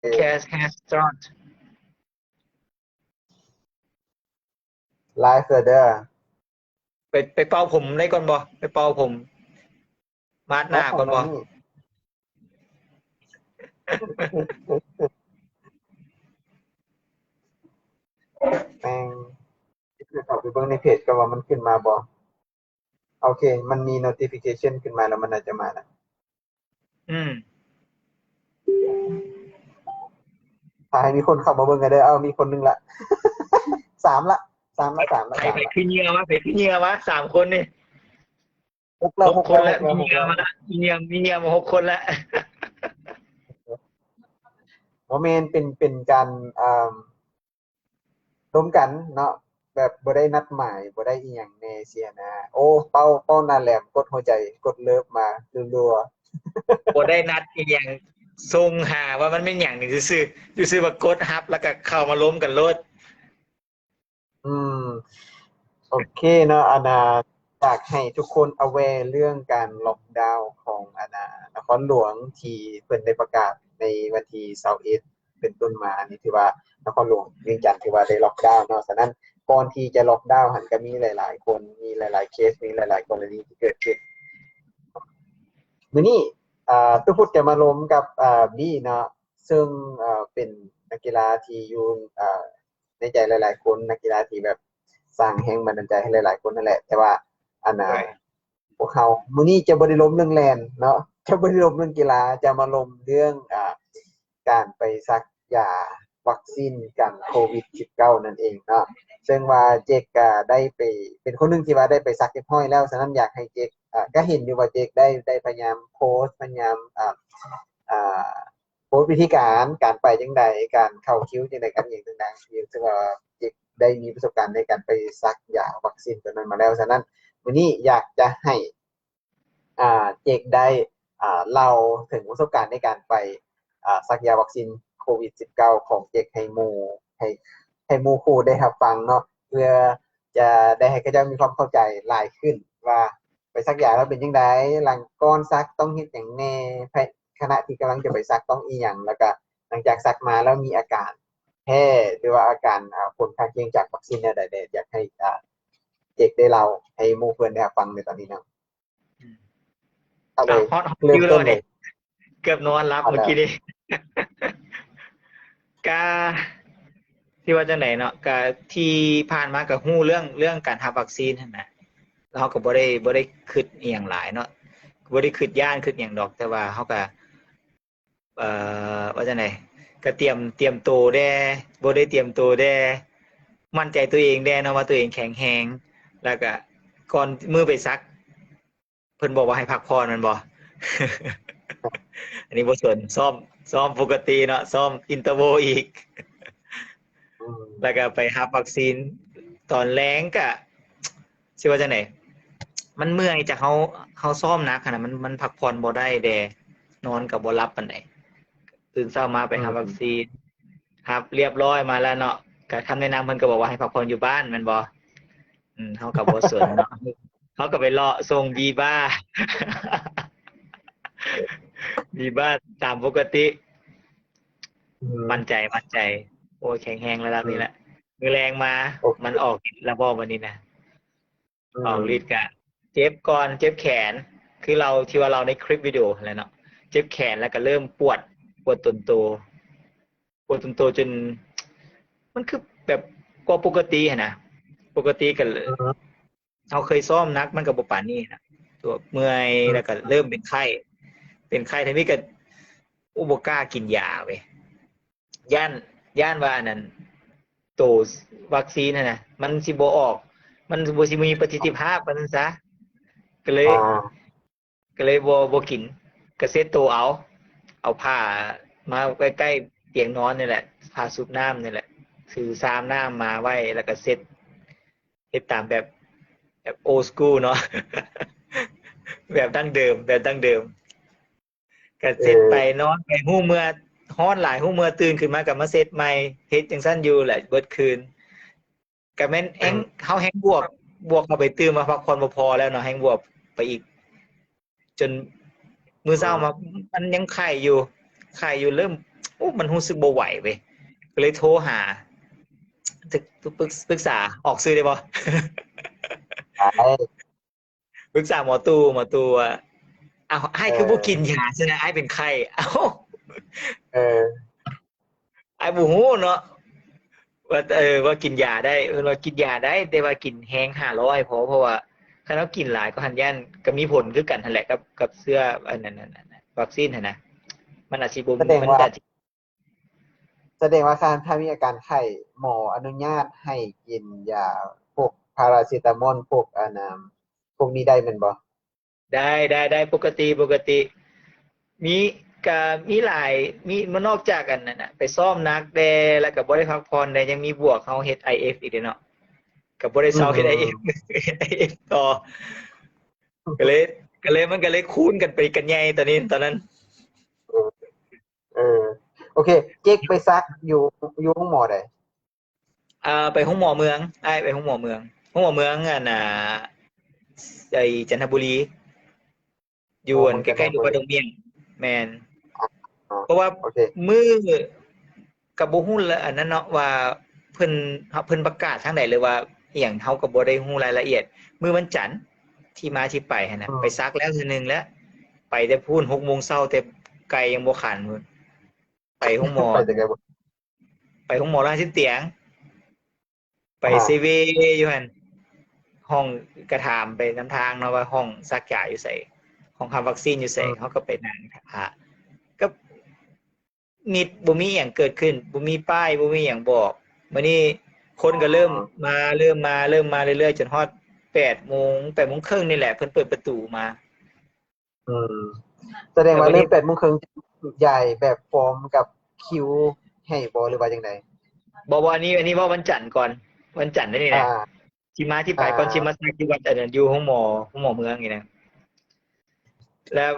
podcast has started. ໄລຟ໌ແລ້ວເດີ. ໄປ ໄປເປົ່າຜົມໄດ້ກ່ອນບໍ່? ໄປເປົ່າຜົມມາດໜ້າກ່ອນບໍ່? ແມ່ງ ດຽວເຂົ້າໄປເບິ່ງໃນເພຈກ່ອນວ່າມັນຂຶ້ນມາບໍ່. ໂອເຄ ມັນມີ notification ຂຶ້ນມາແລ້ວ ມັນໜ້າຈະມານະ. ອືມ ຖ້າໃຫ້ມີຄົນເຂົ້າມາເບິ່ງກໍໄດ້. ເອົາ ມີຄົນໜຶ່ງລະ ສາມລະ ສາມລະ ສາມລະ ໃຜ ສາມລະ. ໃຜຄືເຫຍື່ອວະ? ໃຜຄືເຫຍື່ອວະ? ສາມຄົນນີ້ ຫົກລະ ຫົກຄົນລະ ມີເຫຍື່ອມາ ມີເຫຍື່ອມາຫົກຄົນລະ. ບໍ່ແມ່ນ ເປັນ ເປັນການ ອ່າ ລົມກັນເນາະ ແບບບໍ່ໄດ້ນັດໝາຍ ບໍ່ໄດ້ອີ່ຫຍັງແດ່ຊີ້ນະ. ໂອ້ ເປົ້າ ເປົ້າໜ້າແຫຼມ ກົດຫົວໃຈ ກົດເລີບມາລັວໆ. ບໍ່ໄດ້ນັດອີ່ຫຍັງ ສົ່ງຫາວ່າມັນແມ່ນຫຍັງນີ້ຊື່ໆ ຊື່ໆວ່າກົດຮັບ ແລ້ວກໍເຂົ້າມາລົມກັນໂລດ. ອືມ ໂອເຄເນາະ ອັນນ່າ ຢາກໃຫ້ທຸກຄົນ aware ເລື່ອງການ lockdown ຂອງ ອັນນ່າ ນະຄອນຫຼວງ ທີ່ເພິ່ນໄດ້ປະກາດໃນວັນທີຊາວເອັດ ເປັນຕົ້ນມານີ້ ຖືວ່ານະຄອນຫຼວງວຽງຈັນຖືວ່າໄດ້ lockdown ເນາະ. ສະນັ້ນ ກ່ອນທີ່ຈະ lockdown ຫັ້ນ ກໍມີຫຼາຍໆຄົນ ມີຫຼາຍໆເຄສ ມີຫຼາຍໆກໍລະນີທີ່ເກີດຂຶ້ນ. ມື້ນີ້ ອ່າ ຕຸພຸດຈະມາລົມກັບ ອ່າ ບີເນາະ ເຊິ່ງ ເປັນນັກກິລາທີ່ຢູ່ ອ່າ ໃນໃຈຫຼາຍໆຄົນ ນັກກິລາທີ່ແບບສ້າງແຮງບັນດານໃຈໃຫ້ຫຼາຍໆຄົນນັ້ນແຫຼະ. ແຕ່ວ່າ ອັນນ່າ ພວກເຮົາມື້ນີ້ຈະບໍ່ໄດ້ລົມເລື່ອງແລ່ນເນາະ ຈະບໍ່ໄດ້ລົມເລື່ອງກິລາ ຈະມາລົມເລື່ອງ ອ່າ ການໄປສັກຢາວັກຊີນກັນໂຄວິດສິບເກົ້ານັ້ນເອງເນາະ. ເຊິ່ງວ່າເຈກກະໄດ້ໄປ ເປັນຄົນໜຶ່ງທີ່ວ່າໄດ້ໄປສັກຮຽບຮ້ອຍແລ້ວ. ສະນັ້ນຢາກໃຫ້ເຈກ ອ່າ ກະເຫັນຢູ່ວ່າເຈກໄດ້ ໄດ້ພະຍາຍາມໂພສ ພະຍາຍາມ ອ່າ ອ່າ ໂພສວິທີການ ການໄປຈັ່ງໃດ ການເຂົ້າຄິວຈັ່ງໃດ ການຫຍັງຕ່າງໆ ເຊິ່ງວ່າເຈກໄດ້ມີປະສົບການໃນການໄປສັກຢາວັກຊີນຕົວນັ້ນມາແລ້ວ. ສະນັ້ນ ມື້ນີ້ຢາກຈະໃຫ້ ອ່າ ເຈກໄດ້ ອ່າ ເລົ່າເຖິງປະສົບການໃນການໄປ ອ່າ ສັກຢາວັກຊີນໂຄວິດສິບເກົ້າຂອງເຈກໃຫ້ໝູ່ ໃຫ້ ໃຫ້ໝູ່ຄູ່ໄດ້ຮັບຟັງເນາະ ເພື່ອຈະໄດ້ໃຫ້ເຂົາເຈົ້າມີຄວາມເຂົ້າໃຈຫຼາຍຂຶ້ນວ່າ ໄປສັກຢາແລ້ວເປັນຈັ່ງໃດ? ຫຼັງກ່ອນສັກຕ້ອງເຮັດຫຍັງແດ່? ຂະນະທີ່ກຳລັງຈະໄປສັກຕ້ອງອີ່ຫຍັງ? ແລ້ວກະຫຼັງຈາກສັກມາແລ້ວມີອາການແພ້ ຫຼືວ່າອາການ ອາ ຜົນຂ້າງຄຽງຈາກວັກຊີນແນວໃດແດ່? ຢາກໃຫ້ ອາ ເຈັກໄດ້ເລົ່າໃຫ້ໝູ່ເພື່ອນໄດ້ຮັບຟັງໃນຕອນນີ້ນຳ. ເອົາເລີຍ ຮອດ ຮອດ ເລີ່ມຕົ້ນເລີຍ. ເກືອບນອນຫຼັບເມື່ອກີ້ນີ້. ກະ ຊິວ່າຈັ່ງໃດເນາະ ກະທີ່ຜ່ານມາກະຮູ້ເລື່ອງ ເລື່ອງການຮັບວັກຊີນຫັ້ນນະ ແລ້ວເຮົາກະບໍ່ໄດ້ ບໍ່ໄດ້ຄິດອີ່ຫຍັງຫຼາຍເນາະ ບໍ່ໄດ້ຄິດຢ້ານຄິດຫຍັງດອກ ແຕ່ວ່າເຮົາກະ ເອີ ວ່າຈັ່ງໃດ ກະຕຽມ ຕຽມໂຕແດ່ ບໍ່ໄດ້ຕຽມໂຕແດ່ ໝັ້ນໃຈຕົວເອງແດ່ເນາະວ່າຕົວເອງແຂງແຮງ ແລ້ວກະກ່ອນມື້ໄປສັກ ເພິ່ນບອກວ່າໃຫ້ພັກຜ່ອນແມ່ນບໍ່? ອັນນີ້ບໍ່ສົນ ຊ້ອມ ຊ້ອມປົກກະຕິເນາະ ຊ້ອມອິນເຕີໂວອີກ ແລ້ວກະໄປຮັບວັກຊີນຕອນແລງກະ ຊິວ່າຈັ່ງໃດ ມັນເມື່ອຍຈາກເຮົາ ເຮົາຊ້ອມໜັກຫັ້ນນະ ມັນ ມັນພັກຜ່ອນບໍ່ໄດ້ແດ່ ນອນກະບໍ່ຫຼັບປານໃດ. ຕື່ນເຊົ້າມາໄປຮັບວັກຊີນ ຮັບລຽບຮ້ອຍມາແລ້ວເນາະ ກະຄຳແນະນຳເພິ່ນກະບອກວ່າໃຫ້ພັກຜ່ອນຢູ່ບ້ານແມ່ນບໍ່? ອືມ ເຮົາກະບໍ່ສົນເນາະ ເຮົາກະໄປເລາະສົ່ງບີບາ ບີບາຕາມປົກກະຕິ. ໝັ້ນໃຈ ໝັ້ນໃຈ ໂອ້ຍ ແຂງແຮງລະດັບນີ້ແຫຼະ. ມື້ແລງມາ ມັນອອກລະບໍບອັນນີ້ນະ ອອກລິດກະເຈັບກ່ອນ ເຈັບແຂນ ຄືເລົ່າ ທີ່ວ່າເລົ່າໃນຄລິບວິດີໂອຫັ້ນແຫຼະເນາະ ເຈັບແຂນແລ້ວກະເລີ່ມປວດ ປວດຕົນໂຕ ປວດຕົນໂຕຈົນ ມັນຄືແບບກວ່າປົກກະຕິຫັ້ນນະ ປົກກະຕິກະ ເຮົາເຄີຍຊ້ອມໜັກມັນກະບໍ່ປານນີ້ນະ ຕົວເມື່ອຍ ແລ້ວກະເລີ່ມເປັນໄຂ້ ເປັນໄຂ້ທຳອິດກະ ໂອ້ ບໍ່ກ້າກິນຢາເວີຍ ຢ້ານ ຢ້ານວ່າອັນນັ້ນ ໂຕວັກຊີນຫັ້ນນະ ມັນຊິບໍ່ອອກ ມັນບໍ່ຊິມີປະສິດທິພາບວ່າຊັ້ນຊະ ກະເລີຍ ກະເລີຍບໍ່ ບໍ່ກິນ ກະເຊັດໂຕເອົາ ເອົາຜ້າມາໃກ້ໆຕຽງນອນນີ້ແຫຼະ ຜ້າຊຸບນ້ຳນີ້ແຫຼະ ຖືຊາມນ້ຳມາໄວ້ ແລ້ວກະເຊັດ ເຮັດຕາມແບບ ແບບໂອລສະກູລເນາະ ແບບດັ້ງເດີມ ແບບດັ້ງເດີມ. ກະເຊັດໄປ ເອີ ນອນໄປ ຮູ້ເມື່ອ ຮ້ອນຫຼາຍ ຮູ້ເມື່ອຕື່ນຂຶ້ນມາກະມາເຊັດໃໝ່ ເຮັດຈັ່ງຊັ້ນຢູ່ແຫຼະເບິດຄືນ ກະແມ່ນແຮງ ເອີ ເຮົາແຮງບວກ ບວກເຂົ້າໄປຕື່ມວ່າພັກຜ່ອນບໍ່ພໍແລ້ວເນາະ ແຮງບວກໄປອີກ ຈົນມື້ເຊົ້າມາ ເອີ ມັນຍັງໄຂ້ຢູ່ ໄຂ້ຢູ່ ເລີ່ມ ໂອ້ ມັນຮູ້ສຶກບໍ່ໄຫວເວີຍ ກໍເລີຍໂທຫາ ປຶກ ປຶກສາ ອອກຊື່ໄດ້ບໍ່? ປຶກສາໝໍຕູ້ ໝໍຕູ້ວ່າ ອ້າວ ອ້າຍຄືບໍ່ກິນຢາຊັ້ນນະ ອ້າຍເປັນໄຂ້. ເອົ້າ ເອີ ອ້າຍບໍ່ຮູ້ເນາະ ວ່າ ເອີ ວ່າກິນຢາໄດ້ ເພິ່ນວ່າກິນຢາໄດ້ ແຕ່ວ່າກິນແຮງຫ້າຮ້ອຍພໍ ເພາະວ່າຄັນເຮົາກິນຫຼາຍກໍຫັ້ນ ຢ້ານ ກໍມີຜົນຄືກັນຫັ້ນແຫຼະ ກັບ ກັບເຊື້ອອັນນັ້ນ ວັກຊີນຫັ້ນນະ ມັນອາດຊິບໍ່ ສະແດງວ່າ ມັນອາດຊິ ສະແດງວ່າ ຖ້າ ຖ້າມີອາການໄຂ້ ໝໍອະນຸຍາດໃຫ້ກິນຢາພວກພາຣາເຊຕາມອນ ພວກອັນ ພວກນີ້ໄດ້ແມ່ນບໍ່? ໄດ້ ໄດ້ ໄດ້ ປົກກະຕິ ປົກກະຕິ ມີ ກະມີຫຼາຍ ມີ ນອກຈາກອັນນັ້ນນະ ໄປຊ້ອມໜັກແດ່ ແລ້ວກະບໍ່ໄດ້ພັກຜ່ອນແດ່ ຍັງມີບວກເຮົາເຮັດໄອເອັຟອີກເດ້ເນາະ ກະບໍ່ໄດ້ເຊົາເຮັດໄອເອັຟ ເຮັດໄອເອັຟຕໍ່ ກະເລີຍ ກະເລີຍ ມັນກະເລີຍຄູນກັນໄປກັນໃຫຍ່ຕອນນີ້ ຕອນນັ້ນ. ເອີ ເອີ ໂອເຄ ເຈັກໄປສັກຢູ່ ຢູ່ໂຮງໝໍໃດ? ເອີ ໄປໂຮງໝໍເມືອງ ອ້າຍໄປໂຮງໝໍເມືອງ ໂຮງໝໍເມືອງອັນນ່າ ໄອ້ຈັນທະບູລີ ຢູ່ອັນໃກ້ໆໂລງພະດົງມ້ຽງ ແມ່ນ ເພາະວ່າມື້ ກະບໍ່ຮູ້ລະອັນນັ້ນເນາະວ່າເພິ່ນ ເພິ່ນປະກາດທາງໃດ ຫຼືວ່າອີ່ຫຍັງ ເຮົາກະບໍ່ໄດ້ຮູ້ລາຍລະອຽດ ມື້ວັນຈັນທີ່ມາທີ່ໄປຫັ້ນນະ ໄປສັກແລ້ວເທື່ອໜຶ່ງແລ້ວ ໄປແຕ່ພຸ້ນຫົກໂມງເຊົ້າ ແຕ່ໄກ່ຍັງບໍ່ຂັນພຸ້ນ ໄປໂຮງໝໍ ໄປໂຮງໝໍລາຊິນຕຽງ ໄປເຊເວຢູ່ຫັ້ນ ຫ້ອງ ກະຖາມໄປນຳທາງເນາະວ່າຫ້ອງສັກຢາຢູ່ໃສ ຫ້ອງຮັບວັກຊີນຢູ່ໃສ ເຮົາກະໄປນັ່ງຖ້າ ກະມິດ ບໍ່ມີຫຍັງເກີດຂຶ້ນ ບໍ່ມີປ້າຍ ບໍ່ມີຫຍັງບອກ ບາດນີ້ຄົນກະເລີ່ມມາ ເລີ່ມມາ ເລີ່ມມາເລື້ອຍໆ ຈົນຮອດແປດໂມງ ແປດໂມງເຄິ່ງນີ້ແຫຼະ ເພິ່ນເປີດປະຕູມາ. ອືມ ສະແດງວ່າເລີ່ມແປດໂມງເຄິ່ງ ຢາຍແບບຟອມກັບຄິວໃຫ້ບໍ່ ຫຼືວ່າຈັ່ງໃດ? ບໍ່ ບໍ່ ອັນນີ້ ອັນນີ້ເວົ້າວັນຈັນກ່ອນ ວັນຈັນນີ້ນະ ທີ່ມາທີ່ໄປກ່ອນ ຊິມາສັກຢູ່ວັດ ອັນນັ້ນ ຢູ່ໂຮງໝໍ ໂຮງໝໍເມືອງນີ້ນະ ແລ້ວ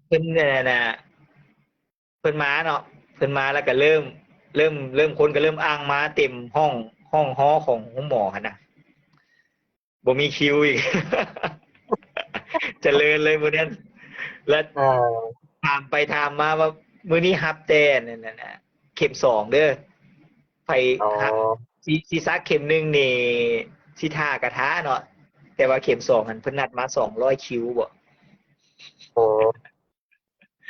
ເພິ່ນ ອັນນັ້ນນະ ເພິ່ນມາເນາະ ເພິ່ນມາແລ້ວກະເລີ່ມ ເລີ່ມ ເລີ່ມ ຄົນກະເລີ່ມອ່າງມາເຕັມຫ້ອງ ຫ້ອງຫໍຂອງໂຮງໝໍຫັ້ນນະ ບໍ່ມີຄິວອີກ ຈະເລີນເລີຍມື້ນັ້ນ ແລ້ວຖາມໄປຖາມມາວ່າມື້ນີ້ຮັບແຕ່ນັ້ນນະ ເຂັມສອງເດີ ໃຜ ຊິ ຊິສັກເຂັມໜຶ່ງນີ້ ຊິຖ້າກະຖ້າເນາະ ແຕ່ວ່າເຂັມສອງຫັ້ນເພິ່ນນັດມາສອງຮ້ອຍຄິວບໍ ໂອ້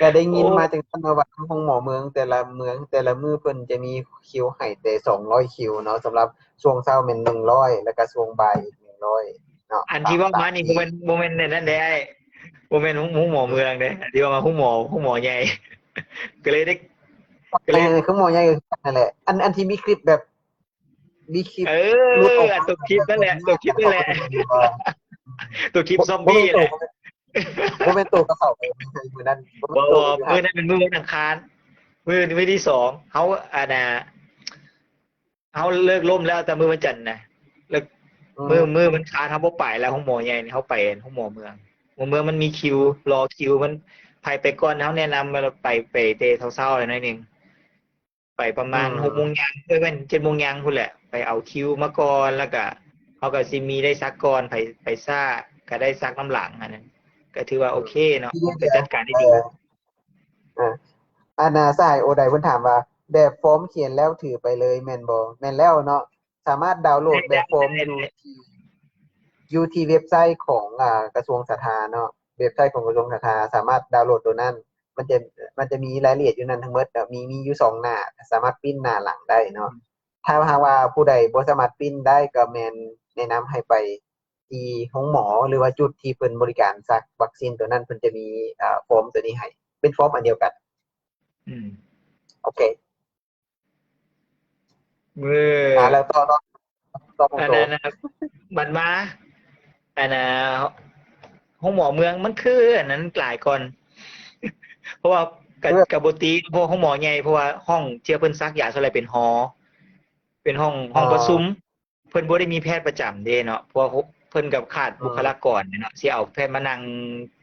ກະໄດ້ຍິນມາຈັ່ງຊັ້ນເນາະວ່າໂຮງໝໍເມືອງ ແຕ່ລະເມືອງ ແຕ່ລະມື້ເພິ່ນຈະມີຄິວໃຫ້ແຕ່ສອງຮ້ອຍຄິວເນາະ ສຳລັບຊ່ວງເຊົ້າແມ່ນໜຶ່ງຮ້ອຍ ແລ້ວກະຊ່ວງບ່າຍອີກໜຶ່ງຮ້ອຍເນາະ ອັນທີ່ເວົ້າມານີ້ບໍ່ແມ່ນ ບໍ່ແມ່ນອັນນັ້ນເດ້ອ້າຍ ບໍ່ແມ່ນໂຮງໝໍເມືອງເດ້ ອັນທີ່ເວົ້າມາໂຮງໝໍ ໂຮງໝໍໃຫຍ່ ກະເລີຍໄດ້ ກະເລີຍ ຄືໝໍໃຫຍ່ຄືກັນຫັ້ນແຫຼະ ອັນ ອັນທີ່ມີຄລິບແບບ ມີຄລິບ ເອີ ໂຕຄລິບນັ້ນແຫຼະ ໂຕຄລິບນັ້ນແຫຼະ ໂຕຄລິບຊອມບີ້ຫັ້ນແຫຼະ ບໍ່ແມ່ນໂຕກະເຂົ້າໄປມື້ນັ້ນ ບໍ່ ມື້ນັ້ນເປັນມື້ວັນອັງຄານ ມື້ ມື້ທີສອງ ເຮົາ ອັນນ່າ ເຮົາເລີກລົມແລ້ວແຕ່ມື້ວັນຈັນນະ ແລ້ວມື້ ມື້ວັນອັງຄານເຮົາບໍ່ໄປແລ້ວ ໂຮງໝໍໃຫຍ່ນີ້ ເຮົາໄປໂຮງໝໍເມືອງ ໂຮງໝໍເມືອງມັນມີຄິວ ລໍຄິວ ມັນ ໃຜໄປກ່ອນເຮົາແນະນຳວ່າໄປ ໄປແຕ່ເຊົ້າໆແລ້ວໜ້ອຍໜຶ່ງ ໄປປະມານ ອືມ ຫົກໂມງຍ່າງ ເອີຍ ແມ່ນເຈັດໂມງຍ່າງພຸ້ນແຫຼະ ໄປເອົາຄິວມາກ່ອນ ແລ້ວກະເຮົາກະຊິມີໄດ້ສັກກ່ອນ ໃຜ ໃຜຊ້າກະໄດ້ສັກນຳຫຼັງ ອັນນັ້ນກະຖືວ່າໂອເຄເນາະ ກະຈັດການໄດ້ດີ. ເອີ ອັນນ່າ ສະຫາຍໂອໄດເພິ່ນຖາມວ່າ ແບບຟອມຂຽນແລ້ວຖືໄປເລີຍແມ່ນບໍ່? ແມ່ນແລ້ວເນາະ ສາມາດດາວໂຫຼດແບບຟອມຢູ່ທີ່ ຢູ່ທີ່ເວັບໄຊຂອງ ອາ ກະຊວງສາທາເນາະ ເວັບໄຊຂອງກະຊວງສາທາ ສາມາດດາວໂຫຼດໂຕນັ້ນ ມັນຈະ ມັນຈະມີລາຍລະອຽດຢູ່ນັ້ນທັງໝົດ ມີ ມີຢູ່ສອງໜ້າ ສາມາດປຣິ້ນໜ້າຫຼັງໄດ້ເນາະ ອືມ ຖ້າຫາກວ່າຜູ້ໃດບໍ່ສາມາດປຣິ້ນໄດ້ ກໍແມ່ນແນະນຳໃຫ້ໄປທີ່ໂຮງໝໍ ຫຼືວ່າຈຸດທີ່ເພິ່ນບໍລິການສັກວັກຊີນໂຕນັ້ນ ເພິ່ນຈະມີ ອາ ຟອມໂຕນີ້ໃຫ້ ເປັນຟອມອັນດຽວກັນ ອືມ ໂອເຄ ມື້ ອ່າ ແລ້ວຕໍ່ເນາະ ຕໍ່ຂອງໂຕ ອັນນັ້ນນະ ບັດມາ ອັນນ່າ ໂຮງໝໍເມືອງມັນຄືອັນນັ້ນຫຼາຍກ່ອນ ເພາະວ່າກະ ເອີ ກະບໍ່ຕິ ເພາະໂຮງໝໍໃຫຍ່ ເພາະວ່າຫ້ອງທີ່ເພິ່ນສັກຢາສ່ວນຫຼາຍເປັນຫໍ ເປັນຫ້ອງ ຫ້ອງປະຊຸມ ເພິ່ນບໍ່ໄດ້ມີແພດປະຈຳເດ້ເນາະ ເພາະວ່າເພິ່ນກະຂາດບຸກຄະລາກອນເນາະ ຊິເອົາແພດມານັ່ງ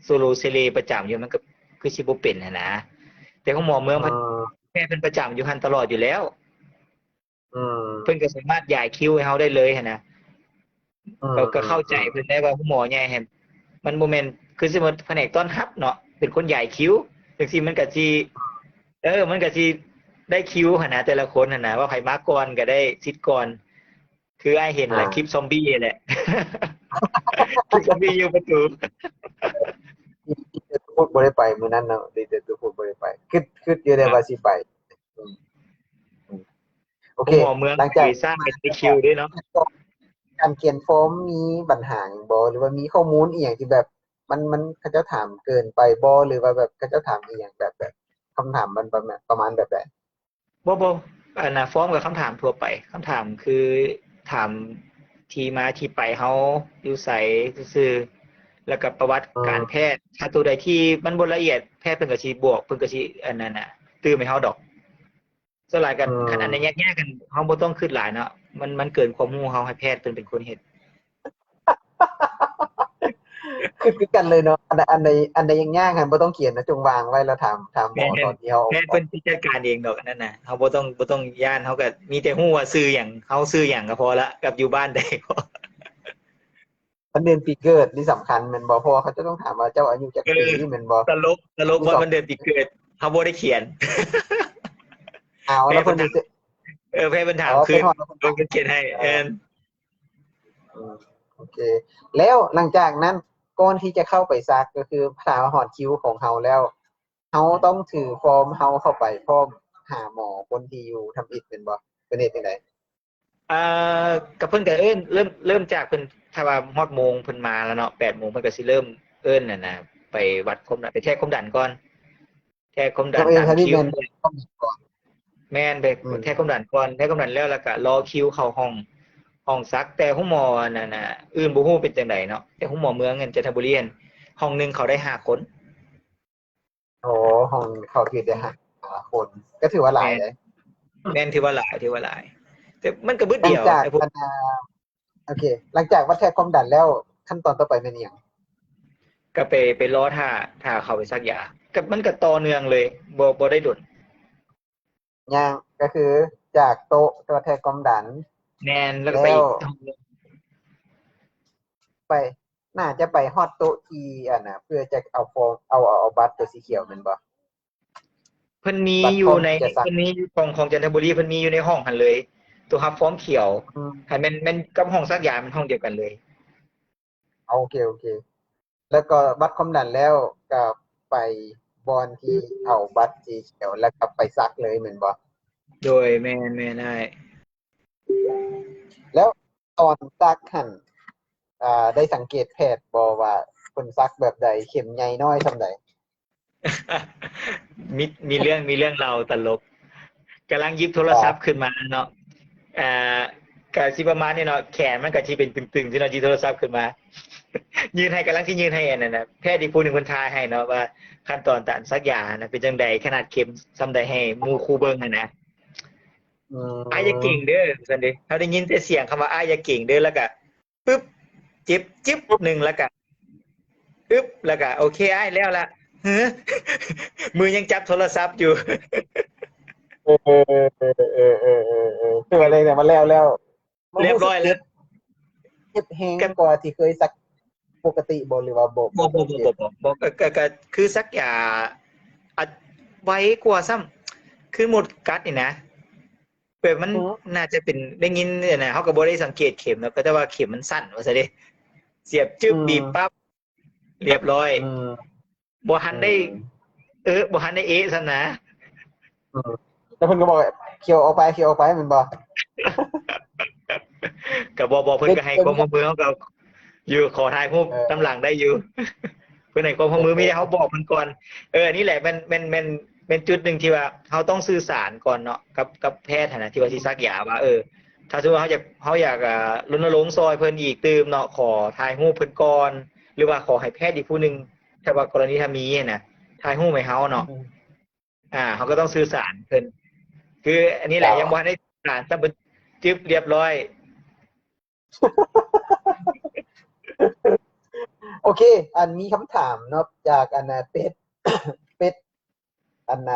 ໂຊໂລເຊເລປະຈຳຢູ່ ມັນກະຄືຊິບໍ່ເປັນຫັ້ນນະ ແຕ່ໂຮງໝໍເມືອງ ເອີ ເພິ່ນ ແພດເພິ່ນປະຈຳຢູ່ຫັ້ນຕະຫຼອດຢູ່ແລ້ວ ອືມ ເພິ່ນກະສາມາດຢາຍຄິວໃຫ້ເຮົາໄດ້ເລີຍຫັ້ນນະ ອືມ ກະ ກະເຂົ້າໃຈເພິ່ນໄດ້ວ່າໂຮງໝໍໃຫຍ່ຫັ້ນ ມັນບໍ່ແມ່ນ ຄືສົມມຸດພະແນກຕ້ອນຮັບເນາະ ເປັນຄົນຢາຍຄິວ ຈັ່ງຊີ້ມັນກະຊິ ເອີ ມັນກະຊິ ໄດ້ຄິວຫັ້ນນະ ແຕ່ລະຄົນຫັ້ນນະ ວ່າໃຜມາກ່ອນກໍໄດ້ສິດກ່ອນ. ຄືອ້າຍເຫັນແຫຼະ ອ່າ ຄລິບຊອມບີ້ແຫຼະ ຄລິບຊອມບີ້ຢູ່ປະຕູ. ດີແຕ່ຕູ້ພຸດບໍ່ໄດ້ໄປມື້ນັ້ນເນາະ ດີແຕ່ຕູ້ພຸດບໍ່ໄດ້ໄປ. ຄິດ ຄິດຢູ່ເດ້ ອ່າ ວ່າຊິໄປ. ອືມ ອືມ ໂອເຄ ຫົວເມືອງ ຫຼັງຈາກ ໄປສ້າງເປັນຄິວເດ້ເນາະ. ການຂຽນຟອມມີບັນຫາຫຍັງບໍ່ ຫຼືວ່າມີຂໍ້ມູນອີ່ຫຍັງທີ່ແບບ ມັນ ມັນ ເຂົາເຈົ້າຖາມເກີນໄປບໍ່ ຫຼືວ່າແບບເຂົາເຈົ້າຖາມອີ່ຫຍັງ ແບບ ແບບຄຳຖາມມັນປະມານ ປະມານແບບໃດ? ບໍ່ ບໍ່ ອັນນ່າ ຟອມກັບຄຳຖາມທົ່ວໄປ. ຄຳຖາມຄືຖາມທີ່ມາທີ່ໄປເຮົາຢູ່ໃສຊື່ໆ ແລ້ວກໍປະຫວັດ ອືມ ການແພດ. ຖ້າໂຕໃດທີ່ມັນບໍ່ລະອຽດ ແພດເພິ່ນກໍຊິບອກ ເພິ່ນກໍຊິ ອັນນັ້ນນະ ຕື່ມໃຫ້ເຮົາດອກ. ສ່ວນຫຼາຍກໍ ອືມ ຄັນອັນໃດຍາກໆ ເຮົາບໍ່ຕ້ອງຄິດຫຼາຍເນາະ ມັນ ມັນເກີນຄວາມຮູ້ເຮົາ ໃຫ້ແພດເພິ່ນເປັນຄົນເຮັດ. ຄື ຄືກັນເລີຍເນາະ ອັນ ອັນໃດ ອັນໃດຍາກໆ ຫັ້ນບໍ່ຕ້ອງຂຽນນະ ຈົ່ງວາງໄວ້ແລ້ວຖາມ ຖາມໝໍ. ແມ່ນ ຕອນທີ່ເຮົາ ແພດເພິ່ນຊິຈັດການເອງດອກ ອັນນັ້ນນະ ເຮົາບໍ່ຕ້ອງ ບໍ່ຕ້ອງຢ້ານ ເຮົາກໍມີແຕ່ຮູ້ວ່າຊື່ຫຍັງ ເຮົາຊື່ຫຍັງກໍພໍລະ ກັບຢູ່ບ້ານໃດກໍ ວັນເດືອນປີເກີດນີ້ສຳຄັນແມ່ນບໍ່? ເພາະວ່າເຂົາຈະຕ້ອງຖາມວ່າເຈົ້າອາຍຸຈັກປີແມ່ນບໍ່? ເອີ ຕະຫຼົກ ຕະຫຼົກ ວັນເດືອນປີເກີດເຮົາບໍ່ໄດ້ຂຽນ. ອ້າວ ແລ້ວເພິ່ນ ເອີ ແພດເພິ່ນຖາມຄືນ ເພິ່ນຂຽນໃຫ້. ເອີ ແມ່ນ ອືມ ໂອເຄ. ແລ້ວຫຼັງຈາກນັ້ນ ກ່ອນທີ່ຈະເຂົ້າໄປສັກ ກໍຄືຖ້າຮອດຄິວຂອງເຮົາແລ້ວ ເຮົາຕ້ອງຖືຟອມເຮົາເຂົ້າໄປພ້ອມຫາໝໍຄົນທີ່ຢູ່ທຳອິດແມ່ນບໍ່? ເພິ່ນເຮັດຈັ່ງໃດ? ເອີ ກໍເພິ່ນກໍເອີ້ນ ເລີ່ມ ເລີ່ມຈາກເພິ່ນ ຖ້າວ່າຮອດໂມງເພິ່ນມາແລ້ວເນາະ ແປດໂມງ ເພິ່ນກໍຊິເລີ່ມເອີ້ນຫັ້ນນະ ໄປວັດຄວາມດັນ ໄປແທກຄວາມດັນກ່ອນ ແທກຄວາມດັນຕາມຄິວ. ແມ່ນ ໄປ ອືມ ແທກຄວາມດັນກ່ອນ ແທກຄວາມດັນແລ້ວ ແລ້ວກໍລໍຄິວເຂົ້າຫ້ອງ ຫ້ອງສັກ. ແຕ່ໂຮງໝໍອັນນັ້ນນະ ອື່ນບໍ່ຮູ້ເປັນຈັ່ງໃດເນາະ ແຕ່ໂຮງໝໍເມືອງອັນຈັນທະບູລີຫັ້ນ ຫ້ອງໜຶ່ງເຂົ້າໄດ້ຫ້າຄົນ. ໂອ້ ຫ້ອງເຂົ້າຖືໄດ້ຫ້າຄົນ ກໍຖືວ່າຫຼາຍເດ້. ແມ່ນ ແມ່ນ ຖືວ່າຫຼາຍ ຖືວ່າຫຼາຍ ແຕ່ມັນກໍບຶດດຽວ. ຫຼັງຈາກ ໂອເຄ ຫຼັງຈາກວັດແທກຄວາມດັນແລ້ວ ຂັ້ນຕອນຕໍ່ໄປແມ່ນອີ່ຫຍັງ? ກໍໄປ ໄປລໍຖ້າ ຖ້າເຂົາໄປສັກຢາ ກໍມັນກໍຕໍ່ເນື່ອງເລີຍ ບໍ່ ບໍ່ໄດ້ດົນ. ຍ່າງ ກໍຄືຈາກໂຕະໄປວັດແທກຄວາມດັນ. ແມ່ນ ແລ້ວກໍໄປ ແລ້ວ ໄປ ໜ້າຈະໄປຮອດໂຕະທີ່ອັນນ່າ ເພື່ອຈະເອົາຟອມ ເອົາ ເອົາ ເອົາບັດຕົວສີຂຽວແມ່ນບໍ່? ເພິ່ນມີຢູ່ໃນ ເພິ່ນມີຢູ່ຂອງ ຂອງຈັນທະບູລີ ເພິ່ນມີຢູ່ໃນຫ້ອງຫັ້ນເລີຍ ໂຕະຮັບຟອມຂຽວ. ອືມ ໃຫ້ແມ່ນ ແມ່ນກັບຫ້ອງສັກຢາ ແມ່ນຫ້ອງດຽວກັນເລີຍ. ໂອເຄ ໂອເຄ. ແລ້ວກໍວັດຄວາມດັນແລ້ວກໍໄປບ່ອນທີ່ເອົາບັດສີຂຽວ ແລ້ວກໍໄປສັກເລີຍແມ່ນບໍ່? ໂດຍ ແມ່ນ ແມ່ນອ້າຍ. ແລ້ວຕອນສັກຫັ້ນ ອ່າ ໄດ້ສັງເກດແພດບໍ່ວ່າເພິ່ນສັກແບບໃດ ເຂັມໃຫຍ່ນ້ອຍສ່ຳໃດ? ມີ ມີເລື່ອງ ມີເລື່ອງເລົ່າຕະຫຼົກ ກຳລັງຫຍິບໂທລະສັບຂຶ້ນມາເນາະ ອ່າ ກະຊິປະມານນີ້ເນາະ ແຂນມັນກະຊິເປັນຕຶງໆ ຊິເນາະ ຫຍິບໂທລະສັບຂຶ້ນມາ ຍື່ນໃຫ້ ກຳລັງຊິຍື່ນໃຫ້ອັນນັ້ນນະ ແພດອີກຜູ້ໜຶ່ງເພິ່ນຖ່າຍໃຫ້ເນາະ ວ່າຂັ້ນຕອນການສັກຢາຫັ້ນນະເປັນຈັ່ງໃດ ຂະໜາດເຂັມສ່ຳໃດ ໃຫ້ໝູ່ຄູ່ເບິ່ງຫັ້ນນະ. ອືມ ອ້າຍຢ່າເກັ່ງເດີ ວ່າຊັ້ນເດ ເຮົາໄດ້ຍິນແຕ່ສຽງຄຳວ່າ ອ້າຍຢ່າເກັ່ງເດີ ແລ້ວກະ ປຶບ ເຈັບ ຈຶບໜຶ່ງ ແລ້ວກະ ອຶບ ແລ້ວກະ ໂອເຄ ອ້າຍ ແລ້ວລະ ຫື ມືຍັງຈັບໂທລະສັບຢູ່. ເອີ ເອີ ເອີ ເອີ ເອີ ເອີ ຖືວ່າໄດ້ແລ້ວ ມັນແລ້ວ ແລ້ວ ມັນຮູ້ສຶກ ຮຽບຮ້ອຍແລ້ວ ເຈັບແຮງກວ່າທີ່ເຄີຍສັກປົກກະຕິບໍ່ ຫຼືວ່າບໍ່? ບໍ່ ບໍ່ ບໍ່ ບໍ່ ບໍ່ ບໍ່ ກໍ ກໍ ກໍຄືສັກຢາ ອາດໄວກວ່າຊ້ຳ ຄືມົດກັດນີ້ນະ. ແບບມັນ ອືມ ໜ້າຈະເປັນ ໄດ້ຍິນຫັ້ນນະ ເຮົາກໍບໍ່ໄດ້ສັງເກດເຂັມເນາະ ກໍແຕ່ວ່າເຂັມມັນສັ້ນວ່າຊັ້ນເດ ສຽບຈຶບ ອືມ ບີບປັບ ຮຽບຮ້ອຍ ອືມ ບໍ່ທັນໄດ້ ອືມ ເອີ ບໍ່ທັນໄດ້ເອະຊ້ຳນະ ອືມ ແຕ່ເພິ່ນກໍບອກ ຂຽວອອກໄປ ຂຽວອອກໄປ ແມ່ນບໍ່? ກໍບໍ່ ບໍ່ ເພິ່ນກໍໃຫ້ຄວາມຮ່ວມມື ເຮົາກໍຢູ່ ຂໍຖ່າຍຮູບ ເອີ ນຳຫຼັງໄດ້ຢູ່ ເພິ່ນໃຫ້ຄວາມຮ່ວມມື ມີແຕ່ເຮົາບອກເພິ່ນກ່ອນ. ເອີ ອັນນີ້ແຫຼະ ແມ່ນ ແມ່ນ ແມ່ນ ແມ່ນຈຸດໜຶ່ງທີ່ວ່າເຮົາຕ້ອງສື່ສານກ່ອນເນາະ ກັບ ກັບແພດຫັ້ນນະ ທີ່ວ່າຊິສັກຢາວ່າ ເອີ ຖ້າສົມມຸດວ່າເຮົາຢາກ ເຮົາຢາກ ອ່າ ລົນນະລົງຊ່ອຍເພິ່ນອີກຕື່ມເນາະ ຂໍຖ່າຍຮູບເພິ່ນກ່ອນ ຫຼືວ່າຂໍໃຫ້ແພດອີກຜູ້ໜຶ່ງ ຖ້າວ່າກໍລະນີຖ້າມີຫັ້ນນະ ຖ່າຍຮູບໃຫ້ເຮົາເນາະ ອືມ ອ່າ ເຮົາກໍຕ້ອງສື່ສານເພິ່ນ ຄືອັນນີ້ແຫຼະ ເຈົ້າ ຍັງບໍ່ທັນໄດ້ສື່ສານ ແຕ່ເພິ່ນຈຶບຮຽບຮ້ອຍ. ໂອເຄ ອັນ ມີຄຳຖາມເນາະ ຈາກ ອັນ ເປັດ ເປັດ ອັນ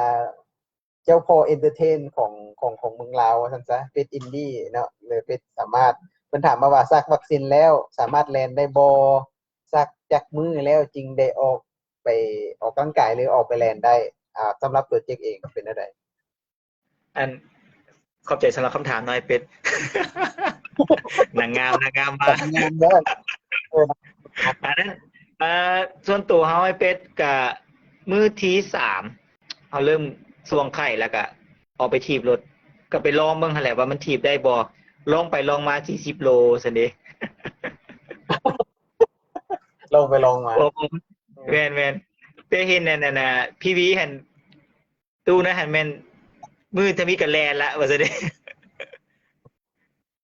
ເຈົ້າພໍ່ເອັນເຕີເທນຂອງ ຂອງ ຂອງເມືອງລາວວ່າຊັ້ນຊະ ເປັດອິນດີເນາະ ຫຼືເປັດສາມາດ ເພິ່ນຖາມມາວ່າ ສັກວັກຊິນແລ້ວສາມາດແລ່ນໄດ້ບໍ່? ສັກຈັກມື້ແລ້ວຈຶ່ງໄດ້ອອກໄປອອກກຳລັງກາຍ ຫຼືອອກໄປແລ່ນໄດ້? ອ່າ ສຳລັບຕົວເຈັກເອງເປັນແນວໃດ? ອັນ ຂອບໃຈສຳລັບຄຳຖາມເນາະອ້າຍເປັດ. ນາງງາມ ນາງງາມມາ ນາງງາມເດີ. ອັນນັ້ນ ເອີ ສ່ວນໂຕເຮົາອ້າຍເປັດກະມື້ທີສາມ ເຮົາເລີ່ມຊ່ວງໄຂ້ ແລ້ວກະອອກໄປຖີບລົດ ກະໄປລອງເບິ່ງຫັ້ນແຫຼະວ່າມັນຖີບໄດ້ບໍ່ ລອງໄປລອງມາສີ່ສິບໂລຊັ້ນເດ. ລອງໄປລອງມາ ແມ່ນໆ ແຕ່ເຫັນອັນນັ້ນນະ ພີວີຫັ້ນ ຕູ້ນະ ຫັ້ນແມ່ນມື້ທຳອິດກະແລ່ນລະວ່າຊັ້ນເດ.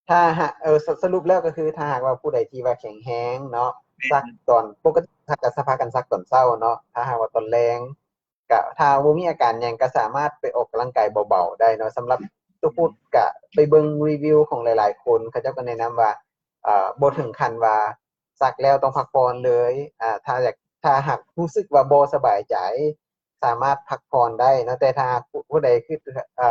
ຖ້າຫາກ ເອີ ສະ ສະຫຼຸບແລ້ວກໍຄື ຖ້າຫາກວ່າຜູ້ໃດທີ່ວ່າແຂງແຮງເນາະ ແມ່ນ ສັກຕອນ ປົກກະຕິສັກກະສະພາກັນສັກຕອນເຊົ້າເນາະ ຖ້າຫາກວ່າຕອນແລງ ກະ ຖ້າບໍ່ມີອາການຫຍັງ ກະສາມາດໄປອອກກຳລັງກາຍເບົາໆໄດ້ເນາະ. ສຳລັບຕຸພຸດກະໄປເບິ່ງຣີວິວຂອງຫຼາຍໆຄົນ ເຂົາເຈົ້າກໍແນະນຳວ່າ ເອີ ບໍ່ເຖິງຂັ້ນວ່າສັກແລ້ວຕ້ອງພັກຜ່ອນເລີຍ. ອາ ຖ້າຢາກ ຖ້າຫາກຮູ້ສຶກວ່າບໍ່ສະບາຍໃຈ ສາມາດພັກຜ່ອນໄດ້ເນາະ ແຕ່ຖ້າຫາກຜູ້ໃດຄິດ ເອີ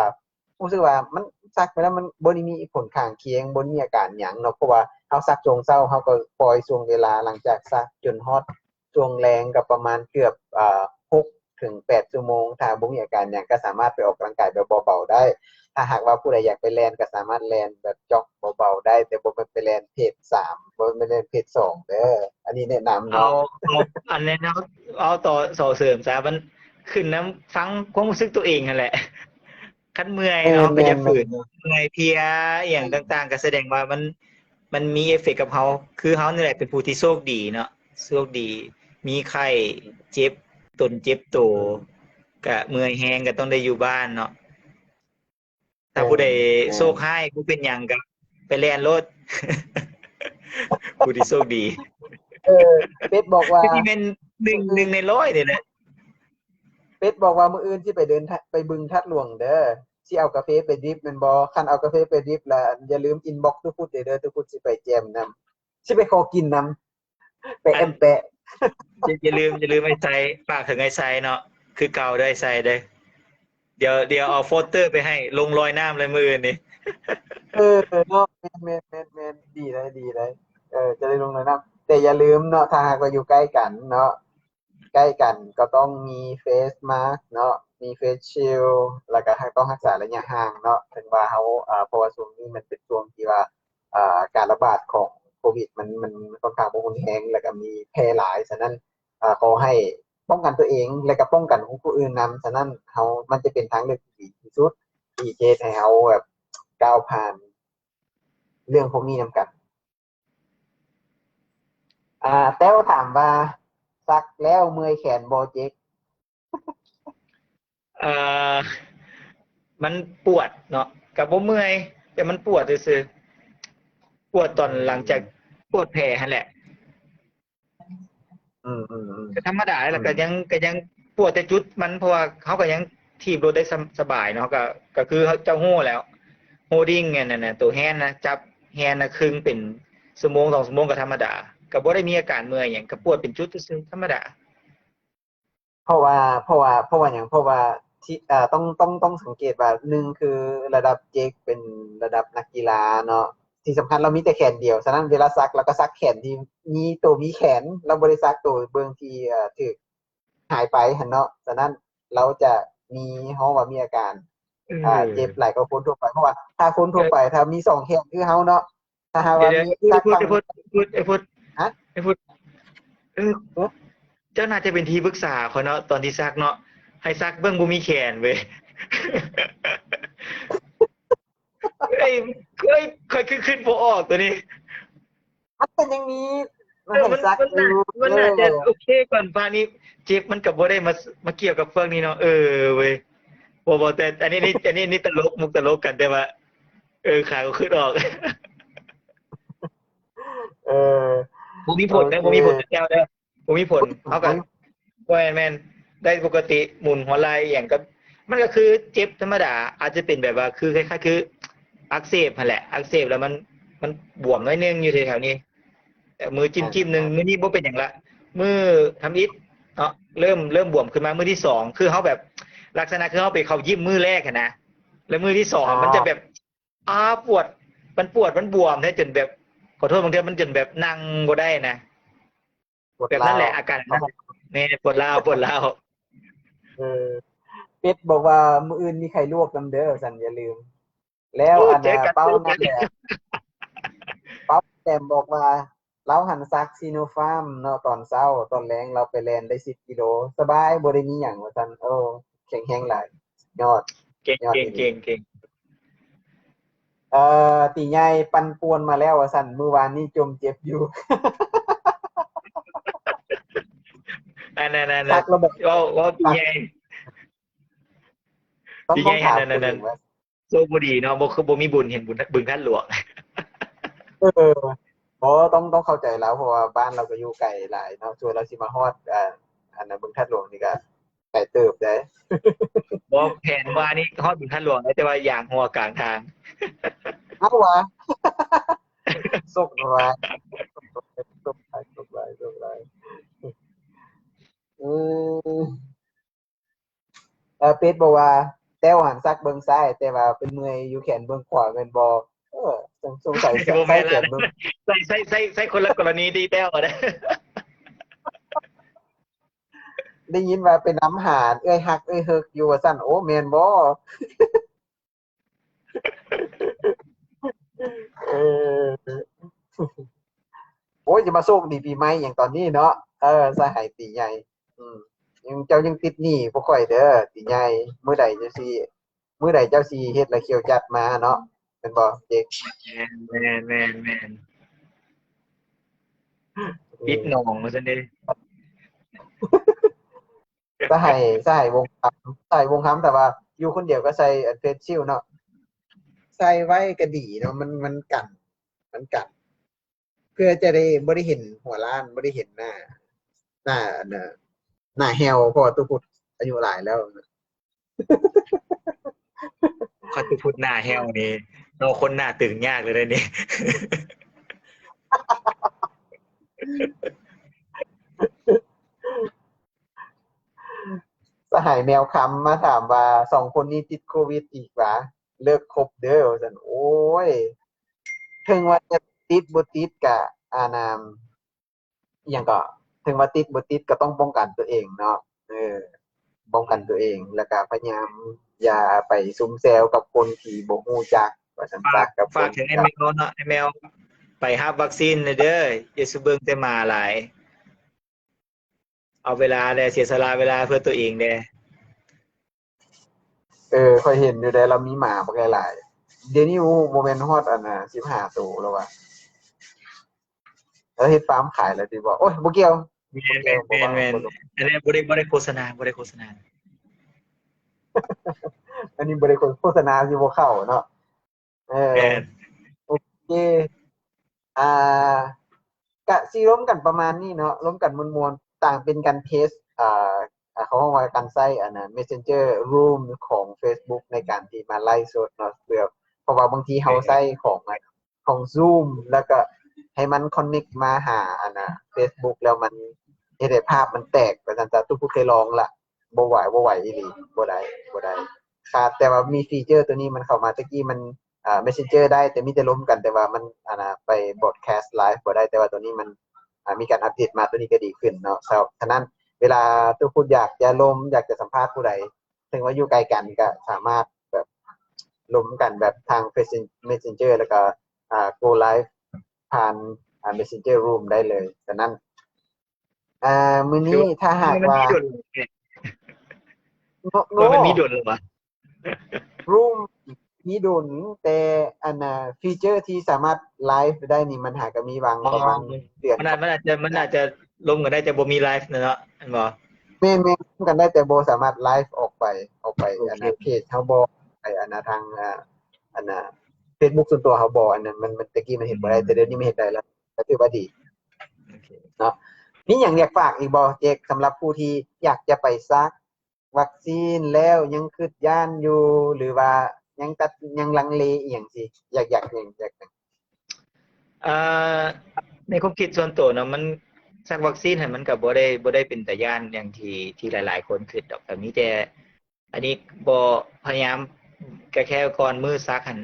ຮູ້ສຶກວ່າມັນສັກໄປແລ້ວມັນບໍ່ໄດ້ມີຜົນຂ້າງຄຽງ ບໍ່ໄດ້ມີອາການຫຍັງເນາະ ເພາະວ່າເຮົາສັກຊ່ວງເຊົ້າ ເຮົາກໍປ່ອຍຊ່ວງເວລາຫຼັງຈາກສັກຈົນຮອດຊ່ວງແລງ ກໍປະມານເກືອບ ເອີ ຫົກເຖິງແປດຊົ່ວໂມງ. ຖ້າບໍ່ມີອາການຫຍັງກໍສາມາດໄປອອກກຳລັງກາຍແບບເບົາໆໄດ້. ຖ້າຫາກວ່າຜູ້ໃດຢາກໄປແລ່ນກໍສາມາດແລ່ນແບບຈັອກເບົາໆໄດ້ ແຕ່ບໍ່ແມ່ນໄປແລ່ນເພຈສາມ ບໍ່ແມ່ນໄປແລ່ນເພຈສອງເດີ. ອັນນີ້ແນະນຳ ເອົາ ເນາະ ເອົາ ອັນແນະນຳ ເອົາຕໍ່ ເສີມຊະ ມັນຂຶ້ນນຳຟັງຄວາມຮູ້ສຶກຕົວເອງຫັ້ນແຫຼະ. ຄັນເມື່ອຍເນາະ ແມ່ນໆ ກໍຢ່າຝືນ ເມື່ອຍເພຍອີ່ຫຍັງຕ່າງໆ ກໍສະແດງວ່າມັນ ມັນມີເອຟເຟັກກັບເຮົາ. ຄືເຮົານີ້ແຫຼະເປັນຜູ້ທີ່ໂຊກດີເນາະ ໂຊກດີ ມີໄຂ້ ເຈັບຕົນເຈັບໂຕ ກະເມື່ອຍແຮງ ກະຕ້ອງໄດ້ຢູ່ບ້ານເນາະ. ຖ້າຜູ້ໃດ ແມ່ນໆ ໂຊກຮ້າຍ ບໍ່ເປັນຫຍັງ ກະໄປແລ່ນໂລດ ຜູ້ທີ່ໂຊກດີ. ເອີ ເປັດບອກວ່າ ຄືຊິແມ່ນໜຶ່ງ ໜຶ່ງໃນຮ້ອຍນີ້ແຫຼະ. ເປັດບອກວ່າມື້ອື່ນຊິໄປເດີນ ໄປບຶງທາດຫຼວງເດີ ຊິເອົາກາເຟໄປດຣິບແມ່ນບໍ່? ຄັນເອົາກາເຟໄປດຣິບລະ ຢ່າລືມອິນບັອກຕຸພຸດເດີ ຕຸພຸດຊິໄປແຈມນຳ ຊິໄປຂໍກິນນຳ ໄປແອ້ມແປະ. ຢ່າລືມ ຢ່າລືມໄອ້ໄຊ ຝາກເຖິງໄອ້ໄຊເນາະ ຄືເກົ່າເດີໄອ້ໄຊເດີ. ດຽວ ດຽວເອົາໂຟສເຕີໄປໃຫ້ ລົງລອຍນ້ຳເລີຍມື້ອື່ນນີ້. ເອີ ເນາະ ແມ່ນໆໆ ດີໄດ໋ ດີໄດ໋. ເອີ ຈະໄດ້ລົງລອຍນ້ຳ ແຕ່ຢ່າລືມເນາະ ຖ້າຫາກວ່າຢູ່ໃກ້ກັນເນາະ ໃກ້ກັນກໍຕ້ອງມີເຟສມາສເນາະ ມີເຟສຊິວ ແລ້ວກໍຕ້ອງຮັກສາໄລຍະຫ່າງເນາະ. ເຖິງວ່າເຮົາ ເອີ ເພາະວ່າຊ່ວງນີ້ມັນເປັນຊ່ວງທີ່ວ່າ ເອີ ການລະບາດຂອງໂຄວິດ ມັນ ມັນ ມັນຄ່ອນຂ້າງບໍ່ຮຸນແຮງ ແລ້ວກໍມີແຜ່ຫຼາຍ. ສະນັ້ນ ເອີ ຂໍໃຫ້ປ້ອງກັນຕົວເອງ ແລະກໍປ້ອງກັນຜູ້ອື່ນນຳ. ສະນັ້ນເຮົາ ມັນຈະເປັນທາງເລືອກທີ່ດີທີ່ສຸດ ທີ່ຈະເຮັດໃຫ້ເຮົາແບບກ້າວຜ່ານເລື່ອງພວກນີ້ນຳກັນ. ອາ ແຕ້ວຖາມວ່າ ສັກແລ້ວເມື່ອຍແຂນບໍ່ເຈັກ? ເອີ ມັນປວດເນາະ ກະບໍ່ເມື່ອຍ ແຕ່ມັນປວດຊື່ໆ ປວດຕອນຫຼັງຈາກປວດແຜຫັ້ນແຫຼະ. ອືມໆໆ ກະທຳມະດາແຫຼະ ອືມ ກະຍັງ ກະຍັງປວດແຕ່ຈຸດມັນ ເພາະວ່າເຮົາກະຍັງຖີບລົດໄດ້ສະ ສະບາຍເນາະ ກະ ກະຄືເຈົ້າຮູ້ແລ້ວ ໂຮດດິ້ງ ອັນນັ້ນນະ ໂຕແຮນນະ ຈັບແຮນນະ ຄຶງເປັນຊົ່ວໂມງສອງຊົ່ວໂມງກະທຳມະດາ ກະບໍ່ໄດ້ມີອາການເມື່ອຍຫຍັງ ກະປວດເປັນຈຸດຊື່ໆ ທຳມະດາ. ເພາະວ່າ ເພາະວ່າ ເພາະວ່າຫຍັງ? ເພາະວ່າທີ່ ເອີ ຕ້ອງ ຕ້ອງ ຕ້ອງສັງເກດວ່າ ໜຶ່ງ ຄືລະດັບເຈັກເປັນລະດັບນັກກິລາເນາະ ທີ່ສຳຄັນລາວມີແຕ່ແຂນດຽວ. ສະນັ້ນເວລາສັກ ລາວກໍສັກແຂນທີ່ມີ ໂຕມີແຂນ ລາວບໍ່ໄດ້ສັກໂຕເບື້ອງທີ່ ເອີ ຖືກຫາຍໄປຫັ້ນເນາະ. ສະນັ້ນລາວຈະມີ ເຮົາວ່າມີອາການ ເອີ ເຈັບຫຼາຍກວ່າຄົນທົ່ວໄປ ເພາະວ່າຖ້າຄົນທົ່ວໄປ ເອີ ຖ້າມີສອງແຂນຄືເຮົາເນາະ ຖ້າຫາກວ່າມີ ດຽວ ດຽວ ດຽວ ດຽວ ພຸດ ພຸດ ພຸດ ຮະ? ພຸດ ເອີ ເອີ ເຈົ້າໜ້າຈະເປັນທີ່ປຶກສາຂ້ອຍເນາະ ຕອນທີ່ສັກເນາະ ໃຫ້ສັກເບິ່ງບໍ່ມີແຂນເວີຍ. ເອີຍ ເອີຍ ຂ້ອຍ ຂ້ອຍຄິດ ຄິດບໍ່ອອກໂຕນີ້ ມັນເປັນຫຍັງນີ້ ມັນ ເອີ ມັນ ມັນໜ້າ ມັນໜ້າຈະໂອເຄກ່ອນ ພານີ້ເຈັບ ມັນກໍບໍ່ໄດ້ມາ ມາກ່ຽວກັບພວກນີ້ເນາະ. ເອີເວີຍ ບໍ່ ບໍ່ ແຕ່ອັນນີ້ ນີ້ ອັນນີ້ ນີ້ຕະຫຼົກ ມຸກຕະຫຼົກກັນ ແຕ່ວ່າ ເອີ ຂ້າກໍຄິດອອກ. ເອີ ບໍ່ມີຜົນເດີ ໂອເຄ ບໍ່ມີຜົນແລ້ວເດີ ບໍ່ມີຜົນ ເຮົາກໍ ບໍ່ມີ ແມ່ນໆ ໄດ້ປົກກະຕິ ໝູນຫົວໄລ່ອີ່ຫຍັງກໍ ມັນກໍຄືເຈັບທຳມະດາ ອາດຈະເປັນແບບວ່າ ຄື ຄ້າຍໆ ຄືອັກເສບຫັ້ນແຫຼະ ອັກເສບແລ້ວມັນ ມັນບວມໜ້ອຍໜຶ່ງຢູ່ແຖວໆນີ້ ແຕ່ມື້ຈິ້ມໆໜຶ່ງ ອ່າ ມື້ນີ້ບໍ່ເປັນຫຍັງລະ ມື້ທຳອິດເນາະ ເລີ່ມ ເລີ່ມບວມຂຶ້ນມາມື້ທີສອງ ຄືເຮົາແບບ ລັກສະນະຄືເຮົາໄປເຂົ້າຢິມມື້ແລກຫັ້ນນະ ແລ້ວມື້ທີສອງ ອໍ ມັນຈະແບບ ອາ ປວດ ມັນປວດ ມັນບວມແທ້ ຈົນແບບ ຂໍໂທດ ບາງເທື່ອມັນຈົນແບບນັ່ງບໍ່ໄດ້ນະ ປວດ ແບບນັ້ນແຫຼະ ລ້າວ ອາການ ແມ່ນ ປວດລ້າວ ປວດລ້າວ ເອີ ເປັດບອກວ່າ ມື້ອື່ນມີໄຂ່ລວກນຳເດີ ວ່າຊັ້ນ ຢ່າລືມ. ແລ້ວ ໂອ້ ອັນ ເຈີກັນ ເປົາ ເຈີກັນ ນັ້ນແຫຼະ ເປົາແຫຼມບອກວ່າ ລາວຫັ້ນສັກຊີໂນຟາມເນາະ ຕອນເຊົ້າ ຕອນແລງລາວໄປແລ່ນໄດ້ສິບກິໂລ ສະບາຍ ບໍ່ໄດ້ມີຫຍັງ ວ່າຊັ້ນ. ໂອ້ ແຂງແຮງຫຼາຍ ຍອດ ເກັ່ງ ຍອດ ເກັ່ງ ເກັ່ງ ເກັ່ງ. ເອີ ຕີໃຫຍ່ປັ່ນປ່ວນມາແລ້ວ ວ່າຊັ້ນ ມື້ວານນີ້ຈົມເຈັບຢູ່. ອັນນັ້ນ ອັນນັ້ນ ເວົ້າ ເວົ້າຕີໃຫຍ່ ຕ້ອງ ຕ້ອງຖາມ ອັນນັ້ນ ອັນນັ້ນ ໂຊກບໍ່ດີເນາະ ບໍ່ ຄືບໍ່ມີບຸນເຫັນບຸນ ບຶງທາດຫຼວງ. ເອີ ບໍ່ ຕ້ອງ ຕ້ອງເຂົ້າໃຈລາວ ເພາະວ່າບ້ານລາວກໍຢູ່ໄກຫຼາຍເນາະ ສ່ວນລາວຊິມາຮອດ ອ່າ ອັນນັ້ນ ບຶງທາດຫຼວງນີ້ກໍໄກເຕີບເດ້. ບໍ່ ແຜນວ່ານີ້ຮອດບຶງທາດຫຼວງ ແຕ່ວ່າຢາງຮົ່ວກາງທາງ. ເອົາຫວາ ໂຊກຮ້າຍ ໂຊກຮ້າຍ ໂຊກຮ້າຍ ໂຊກຮ້າຍ. ອືມ ເອີ ເປັດບອກວ່າ ແຕ້ວຫັ້ນສັກເບື້ອງຊ້າຍ ແຕ່ວ່າເປັນເມື່ອຍຢູ່ແຂນເບື້ອງຂວາແມ່ນບໍ່? ເອີ ສົງ ສົງໄສໃສ່ແຂນເບື້ອງ ໃສ່ ໃສ່ ໃສ່ ໃສ່ຄົນລະກໍລະນີຕິແຕ້ວ ໄດ້ຍິນວ່າໄປນຳຫາເອື້ອຍຮັກເອື້ອຍເຮິກຢູ່ວ່າຊັ້ນ. ໂອ້ ແມ່ນບໍ່? ເອີ ໂອ້ຍ ຈະມາໂຊກດີປີໃໝ່ຫຍັງຕອນນີ້ເນາະ. ເອີ ສະຫາຍຕີໃຫຍ່ ອືມ ຍັງ ເຈົ້າຍັງຕິດໜີ້ພວກຂ້ອຍເດີ ຕີໃຫຍ່. ມື້ໃດຈັ່ງຊິ ມື້ໃດເຈົ້າຊິເຮັດລະຂຽວຈັດມາເນາະ ແມ່ນບໍ່ເຈັກ? ແມ່ນ ແມ່ນ ແມ່ນ ແມ່ນ ປິດໜອງວ່າຊັ້ນເດ. ສະຫາຍ ສະຫາຍວົງຄຳ ສະຫາຍວົງຄຳ ຖ້າວ່າຢູ່ຄົນດຽວກໍໃສ່ອັນເຟສຊິວເນາະ ໃສ່ໄວ້ກໍດີເນາະ ມັນ ມັນກັນ ມັນກັນ ເພື່ອຈະໄດ້ບໍ່ໄດ້ເຫັນຫົວລ້ານ ບໍ່ໄດ້ເຫັນໜ້າ ໜ້າ ອັນນ່າ ໜ້າແຫ້ວ ເພາະວ່າຕູ້ພຸດອາຍຸຫຼາຍແລ້ວ. ຄັນຕູ້ພຸດໜ້າແຫ້ວນີ້ ເຮົາຄົນໜ້າຕຶງຍາກເລີຍເດ້ນີ້. ສະຫາຍແມວຄຳມາຖາມວ່າ ສອງຄົນນີ້ຕິດໂຄວິດອີກຫວາ? ເລີກຄົບເດີ ວ່າຊັ້ນ. ໂອ້ຍ ເຖິງວ່າຈະຕິດບໍ່ຕິດກະ ອານາມ ອີ່ຫຍັງກໍ ເຖິງວ່າຕິດບໍ່ຕິດກໍຕ້ອງປ້ອງກັນຕົວເອງເນາະ. ເອີ ປ້ອງກັນຕົວເອງ ແລ້ວກໍພະຍາຍາມຢ່າໄປຊຸມແຊວກັບຄົນທີ່ບໍ່ຮູ້ຈັກ ວ່າຊັ້ນຊະ. ຝາກ ກັບຄົນ ຝາກເຖິງອ້າຍແມວເນາະ ອ້າຍແມວ ໄປຮັບວັກຊີນແດ່ເດີ ຢ່າສູ່ເບິ່ງແຕ່ໝາຫຼາຍ. ເອົາເວລາແດ່ ເສຍສະຫຼະເວລາເພື່ອຕົວເອງແດ່. ເອີ ຂ້ອຍເຫັນຢູ່ເດ້ ລາວມີໝາບັກຫຼາຍໆ ດຽວນີ້. ໂອ້ ບໍ່ແມ່ນຮອດອັນນ່າ ສິບຫ້າໂຕແລ້ວຫວາ? ລາວເຮັດຟາມຂາຍແລ້ວຕິບໍ່? ໂອ້ຍ ບໍ່ກ່ຽວ. ແມ່ນ ບໍ່ກ່ຽວ ແມ່ນ ບໍ່ວ່າ ແມ່ນ ບໍ່ ອັນນີ້ບໍ່ໄດ້ ບໍ່ໄດ້ໂຄສະນາ ບໍ່ໄດ້ໂຄສະນາ. ອັນນີ້ບໍ່ໄດ້ໂຄສະນາ ຊິບໍ່ເຂົ້າເນາະ. ເອີ ແມ່ນ ໂອເຄ ອ່າ ກະຊິລົມກັນປະມານນີ້ເນາະ ລົມກັນມ່ວນໆ ຕ່າງເປັນການເທສ ອ່າ ເຂົາເອີ້ນວ່າການໃຊ້ອັນນ່າ Messenger Room ຂອງ Facebook ໃນການທີ່ມາໄລຟ໌ສົດເນາະ ເພື່ອ ເພາະວ່າບາງທີເຮົາໃຊ້ຂອງ ຂອງ Zoom ແລ້ວກໍໃຫ້ມັນ connect ມາຫາອັນນ່າ Facebook ແລ້ວມັນເຮັດໃຫ້ພາບມັນແຕກ ວ່າຊັ້ນຊະ. ຕູ້ພຸດເຄີຍລອງລະ ບໍ່ໄຫວ ບໍ່ໄຫວອີ່ຫຼີ ບໍ່ໄດ້ ບໍ່ໄດ້. ຂາດແຕ່ວ່າມີຟີເຈີຕົວນີ້ມັນເຂົ້າມາ. ແຕ່ກີ້ມັນ ອ່າ Messenger ໄດ້ ແຕ່ມີແຕ່ລົມກັນ ແຕ່ວ່າມັນ ອັນນ່າ ໄປ broadcast live ບໍ່ໄດ້ ແຕ່ວ່າຕົວນີ້ມັນ ອ່າ ມີການອັບເດດມາ ຕົວນີ້ກໍດີຂຶ້ນເນາະ. ສະ ສະນັ້ນ ເວລາຕູ້ພຸດຢາກຈະລົມ ຢາກຈະສຳພາດຜູ້ໃດ ເຖິງວ່າຢູ່ໄກກັນ ກໍສາມາດແບບລົມກັນແບບທາງ Messenger ແລ້ວກໍ ອ່າ go live ຜ່ານ ອ່າ Messenger Room ໄດ້ເລີຍ. ສະນັ້ນ ອ່າ ມື້ນີ້ຖ້າຫາກວ່າ ໂອ້ ມັນມີດົນແລ້ວຫວາ? Room ມີດົນ ແຕ່ອັນນ່າ ຟີເຈີທີ່ສາມາດໄລຟ໌ໄດ້ນີ້ ມັນຫາກະມີຫວ່າງປະມານເດືອນ ມັນອາດ ມັນອາດຈະ ມັນອາດຈະລົມກັນໄດ້ ແຕ່ບໍ່ມີໄລຟ໌ເນາະ ແມ່ນບໍ່? ແມ່ນໆ ລົມກັນໄດ້ ແຕ່ບໍ່ສາມາດໄລຟ໌ອອກໄປ ອອກໄປ ອັນນ່າ ເພຈເຮົາບໍ່ ໄປອັນນ່າ ທາງ ອ່າ ອັນນ່າ Facebook ສ່ວນຕົວເຮົາບໍ່ ອັນນັ້ນມັນ ມັນ ແຕ່ກີ້ມັນເຮັດບໍ່ໄດ້ ແຕ່ດຽວນີ້ມັນເຮັດໄດ້ແລ້ວ ກໍຖືວ່າດີເນາະ. ມີຫຍັງຢາກຝາກອີກບໍ່ເຈັກ ສຳລັບຜູ້ທີ່ຢາກຈະໄປສັກ ວັກຊີນແລ້ວຍັງຄິດຢ້ານຢູ່ ຫຼືວ່າຍັງຕັດ ຍັງລັງເລອີ່ຫຍັງຊີ້ ຢາກ ຢາກຫຍັງ ຢາກຫຍັງ? ເອີ ໃນຄວາມຄິດສ່ວນໂຕເນາະ ມັນ ສັກວັກຊີນຫັ້ນມັນກໍບໍ່ໄດ້ ບໍ່ໄດ້ເປັນຕາຢ້ານຢ່າງທີ່ ທີ່ຫຼາຍໆຄົນຄິດດອກ. ກໍມີແຕ່ ອັນນີ້ບໍ່ ພະຍາຍາມ ກໍແຄ່ກ່ອນມື້ສັກຫັ້ນ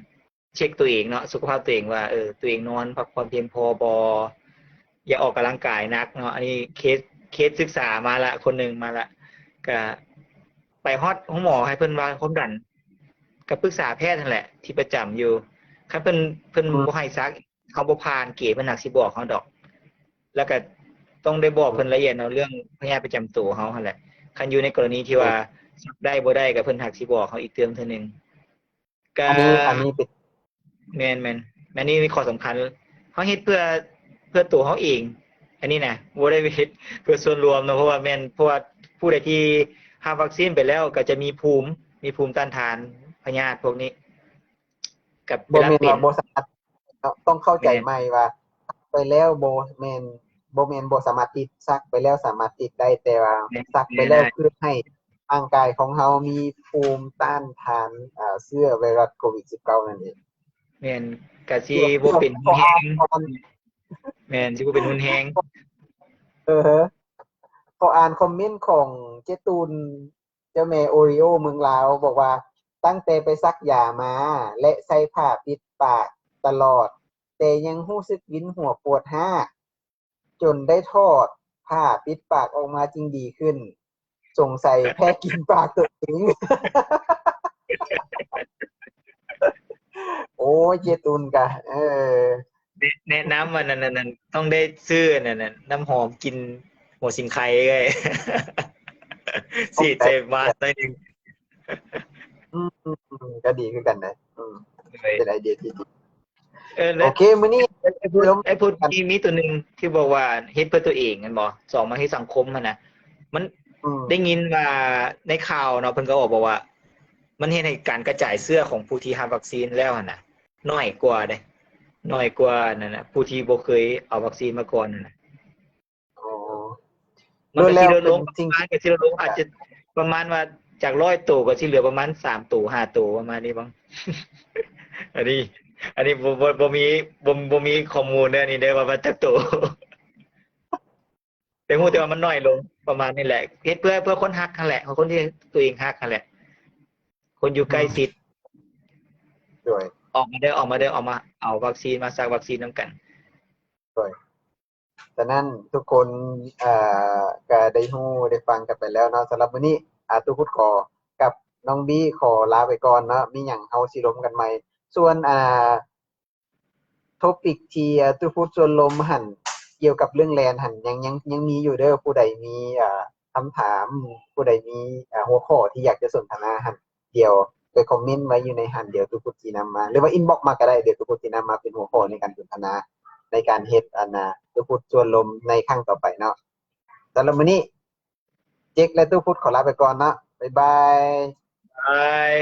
ເຊັກຕົວເອງເນາະ ສຸຂະພາບຕົວເອງວ່າ ເອີ ຕົວເອງນອນພັກຜ່ອນພຽງພໍບໍ່ ຢ່າອອກກຳລັງກາຍໜັກເນາະ. ອັນນີ້ເຄສ ເຄສສຶກສາມາລະ ຄົນໜຶ່ງມາລະ ກະປ ປຮອດໂຮງໝໍໃຫ້ເພິ່ນວ່າຄວາມດັນ ກໍປຶກສາແພດຫັ້ນແຫຼະທີ່ປະຈຳຢູ່. ຄັນເພິ່ນ ເພິ່ນ ອືມ ບໍ່ໃຫ້ສັກ ເຮົາບໍ່ຜ່ານເກນ ເພິ່ນຫາກຊິບອກເຮົາດອກ. ແລ້ວກໍຕ້ອງໄດ້ບອກເພິ່ນລະອຽດເນາະ ເລື່ອງພະຍາດປະຈຳໂຕເຮົາຫັ້ນແຫຼະ. ຄັນຢູ່ໃນກໍລະນີທີ່ວ່າ ອືມ ສັກໄດ້ບໍ່ໄດ້ ກໍເພິ່ນຫາກຊິບອກເຮົາອີກເທື່ອໜຶ່ງ. ກະ ອັນນີ້ ອັນນີ້ເປັນ ແມ່ນໆ ອັນນີ້ມີຂໍ້ສຳຄັນ ເຮົາເຮັດເພື່ອ ເພື່ອໂຕເຮົາເອງ ອັນນີ້ນະ ບໍ່ໄດ້ເຮັດເພື່ອສ່ວນລວມເນາະ. ເພາະວ່າແມ່ນ ເພາະວ່າຜູ້ໃດທີ່ຮັບວັກຊີນໄປແລ້ວ ກໍຈະມີພູມ ມີພູມຕ້ານທານພະຍາດພວກນີ້ ກໍເວລາເປັນ ບໍ່ແມ່ນວ່າບໍ່ສາມາດ ເນາະ ຕ້ອງເຂົ້າໃຈ ແມ່ນ ໃໝ່ວ່າ ສັກໄປແລ້ວບໍ່ແມ່ນ ບໍ່ແມ່ນບໍ່ສາມາດຕິດ, ສັກໄປແລ້ວສາມາດຕິດໄດ້, ແຕ່ວ່າ ແມ່ນ ສັກໄປແລ້ວ ແມ່ນ ເພື່ອໃຫ້ຮ່າງກາຍຂອງເຮົາມີພູມຕ້ານທານ ເອີ ເຊື້ອໄວຣັສໂຄວິດສິບເກົ້ານັ້ນເອງ. ແມ່ນ ກະຊິບໍ່ເປັນຮຸນແຮງ. ແມ່ນ ຊິບໍ່ເປັນຮຸນແຮງ. ເອີ ຂໍອ່ານຄອມເມັນຂອງເຈຕູນ ເຈົ້າແມ່ໂອຣີໂອເມືອງລາວ ບອກວ່າ ຕັ້ງແຕ່ໄປສັກຢາມາ ແລະ ໃສ່ຜ້າປິດປາກຕະຫຼອດ ແຕ່ຍັງຮູ້ສຶກວິນຫົວປວດຮາກ ຈົນໄດ້ຖອດຜ້າປິດປາກອອກມາຈຶ່ງດີຂຶ້ນ. ສົງໄສແພ້ກິ່ນປາກຕົວເອງ. ໂອ້ຍ ເຈຕູນກະ ເອີ ແນະ ແນະນຳວ່ານັ້ນ ນັ້ນ ນັ້ນ ຕ້ອງໄດ້ຊື້ອັນນັ້ນ ນ້ຳຫອມກິ່ນຫົວສີໄຄເອີຍ ສີດໃສ່ມາດໜ້ອຍໜຶ່ງ. ອືມ ກໍດີຄືກັນນະ. ອືມ ໂດຍ ເປັນໄອເດຍທີ່ດີ. ເອີ ແລ້ວ ໂອເຄ ມື້ນີ້ ໄອ້ພຸດ ໄອ້ພຸດ ມີ ມີຕົວໜຶ່ງທີ່ບອກວ່າເຮັດເພື່ອຕົວເອງແມ່ນບໍ່? ສອງ ມາເຮັດສັງຄົມຫັ້ນນະ. ມັນ ອືມ ໄດ້ຍິນວ່າໃນຂ່າວເນາະ ເພິ່ນກໍອອກ ບອກວ່າ ມັນເຮັດໃຫ້ການກະຈາຍເຊື້ອຂອງຜູ້ທີ່ຮັບວັກຊີນແລ້ວຫັ້ນນະ ໜ້ອຍກວ່າເດ້ ໜ້ອຍກວ່ານັ້ນນະ ຜູ້ທີ່ບໍ່ເຄີຍເອົາວັກຊີນມາກ່ອນຫັ້ນນະ. ອໍ ມັນກໍຊິລົດລົງ ເປັນສິ່ງ ປະມານກໍຊິລົດລົງ ອາດຈະປະມານວ່າຈາກຮ້ອຍໂຕກໍຊິເຫຼືອປະມານສາມໂຕ ຫ້າໂຕ ປະມານນີ້ມັ້ງ. ອັນນີ້ ອັນນີ້ບໍ່ ບໍ່ ບໍ່ມີ ບໍ່ ບໍ່ມີຂໍ້ມູນເດີ ອັນນີ້ເດີ ວ່າ ວ່າຈັກໂຕ. ແຕ່ຮູ້ແຕ່ວ່າມັນໜ້ອຍລົງ ປະມານນີ້ແຫຼະ. ເຮັດເພື່ອ ເພື່ອຄົນຮັກຫັ້ນແຫຼະ ເພື່ອຄົນທີ່ຕົວເອງຮັກຫັ້ນແຫຼະ ຄົນຢູ່ໃກ້ຊິດ. ໂດຍ ອອກມາເດີ ອອກມາເດີ ອອກມາເອົາວັກຊີນ ມາສັກວັກຊີນນຳກັນ. ໂດຍ ສະນັ້ນທຸກຄົນ ເອີ ກໍໄດ້ຮູ້ໄດ້ຟັງກັນໄປແລ້ວເນາະ. ສຳລັບມື້ນີ້ ອາ ຕູ້ພຸດຂໍກັບນ້ອງບີຂໍລາໄປກ່ອນເນາະ. ມີຫຍັງເຮົາຊິລົມກັນໃໝ່. ສ່ວນ ອາ ໂທປິກທີ່ ອາ ຕູ້ພຸດຊວນລົມຫັ້ນ ກ່ຽວກັບເລື່ອງແລ່ນຫັ້ນ ຍັງ ຍັງ ຍັງມີຢູ່ເດີ. ຜູ້ໃດມີ ອາ ຄຳຖາມ ຜູ້ໃດມີ ອາ ຫົວຂໍ້ທີ່ຢາກຈະສົນທະນາຫັ້ນ ດຽວໄປຄອມເມັນໄວ້ຢູ່ໃນຫັ້ນ ດຽວຕູ້ພຸດຊິນຳມາ ຫຼືວ່າອິນບັອກມາກໍໄດ້. ດຽວຕູ້ພຸດຊິນຳມາເປັນຫົວຂໍ້ໃນການສົນທະນາ ໃນການເຮັດ ອັນນ່າ ຕູ້ພຸດຊວນລົມໃນຄັ້ງຕໍ່ໄປເນາະ. ສຳລັບມື້ນີ້ ເຈັກ ແລະ ຕູ້ພຸດຂໍລາໄປກ່ອນເນາະ. ບາຍບາຍ. ບາຍ.